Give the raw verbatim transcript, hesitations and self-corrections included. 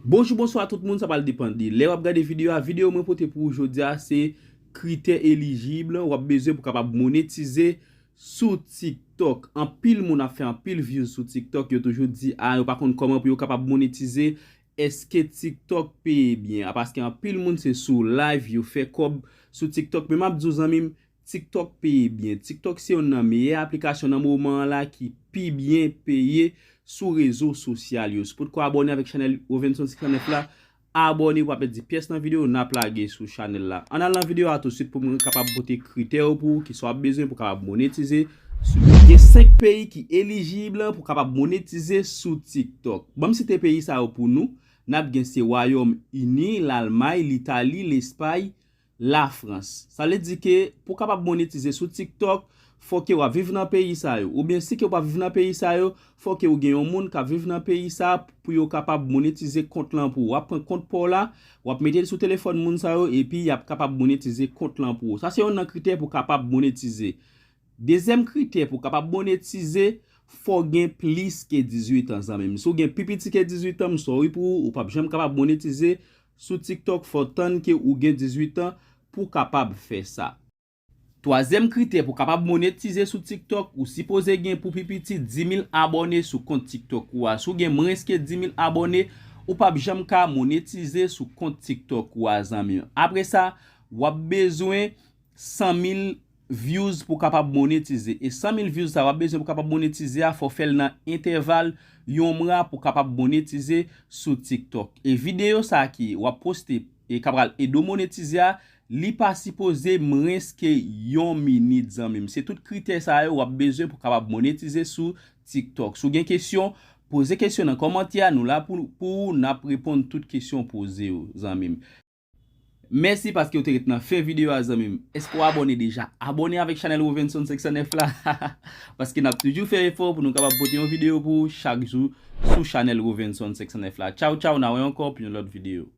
Bonjou, bonswa tout moun, sa pral depann de lè w ap gade videyo a. Videyo mwen pote pou ou jodi a se kritè elijib w ap bezwen pou kapab monetize sou TikTok. Anpil moun ap fè anpil views sou TikTok, yo toujou di a yo pa konn kòman pou yo kapab monetize. Èske TikTok peye byen? A paske anpil moun se sou live yo fè kòb sou TikTok, men m ap di w zanmi m, TikTok peye byen. TikTok se youn nan meyè aplikasyon nan moman an la ki pi byen peye sou rezo sosyal yo. Si w potko abòne avèk chanèl Rovenson six cent neuf la, abòne pou w pa pèdi pyès nan videyo n ap lage sou chanèl la. Ann al nan videyo a tousuit pou mwen kapab pote kritè yo pou ou ki sa w ap bezwen pou kapab monetize sou TikTok. Gen senk peyi ki elijib pou kapab monetize sou TikTok. Ban m site peyi sa yo pou nou. N ap gen se Wayòm Ini, Lalmay, Litali, Lespay, Lafrans. Sa vle di ke pou w kapab monetize sou TikTok, fò ke w ap viv nan peyi sa yo. Oubyen si ke w pa viv nan peyi sa yo, fò ke w gen yon moun k ap viv nan peyi sa pou yo kapab monetize kont lan pou ou. W ap pran kont pa w la, w ap mete l sou telefòn moun sa yo, epi y ap kapab monetize kont lan pou ou. Sa se youn nan kritè pou w kapab monetize. Dezyèm kritè pou w kapab monetize, fò w gen plis ke dizuit an, zanmi m. Si w gen pi piti ke dizuit an, m sorry pou ou, ou p ap janm kapab monetize sou TikTok. Fò w tann ke ou gen dizuit an pou w kapab fè sa. Twazyèm kritè pou w kapab monetize sou TikTok, ou sipoze gen pou pi piti dis mil abòne sou kont TikTok ou a. Si w gen mwens ke dis mil abòne, ou p ap janm ka monetize sou kont TikTok ou a, zanmi m. Apre sa, w ap bezwen san mil views pou w kapab monetize. E san mil views sa w ap bezwen pou w kapab monetize a, fò w fè l nan entèval yon mwa pou w kapab monetize sou TikTok. E videyo sa ki w ap poste e k ap pral ede w monetize a, li pa sipoze mwens ke yon minit, zanmi m. Se tout kritè sa yo w ap bezwen pou w kapab monetize sou TikTok. Si w gen kesyon, poze kesyon nan kòmantè a, nou la pou, pou ou, n ap reponn tout kesyon w poze yo, zanmi m. Mèsi paske w te ret nan fen videyo a, zanmi m. Èske w abòne deja? Abòne avèk chanèl Rovenson six cent neuf la. Paske n ap toujou fè efò pou nou kapab pote yon videyo pou ou chak jou sou chanèl Rovenson six cent neuf la. Tchaw, tchaw, n a wè ankò pou yon lòt videyo.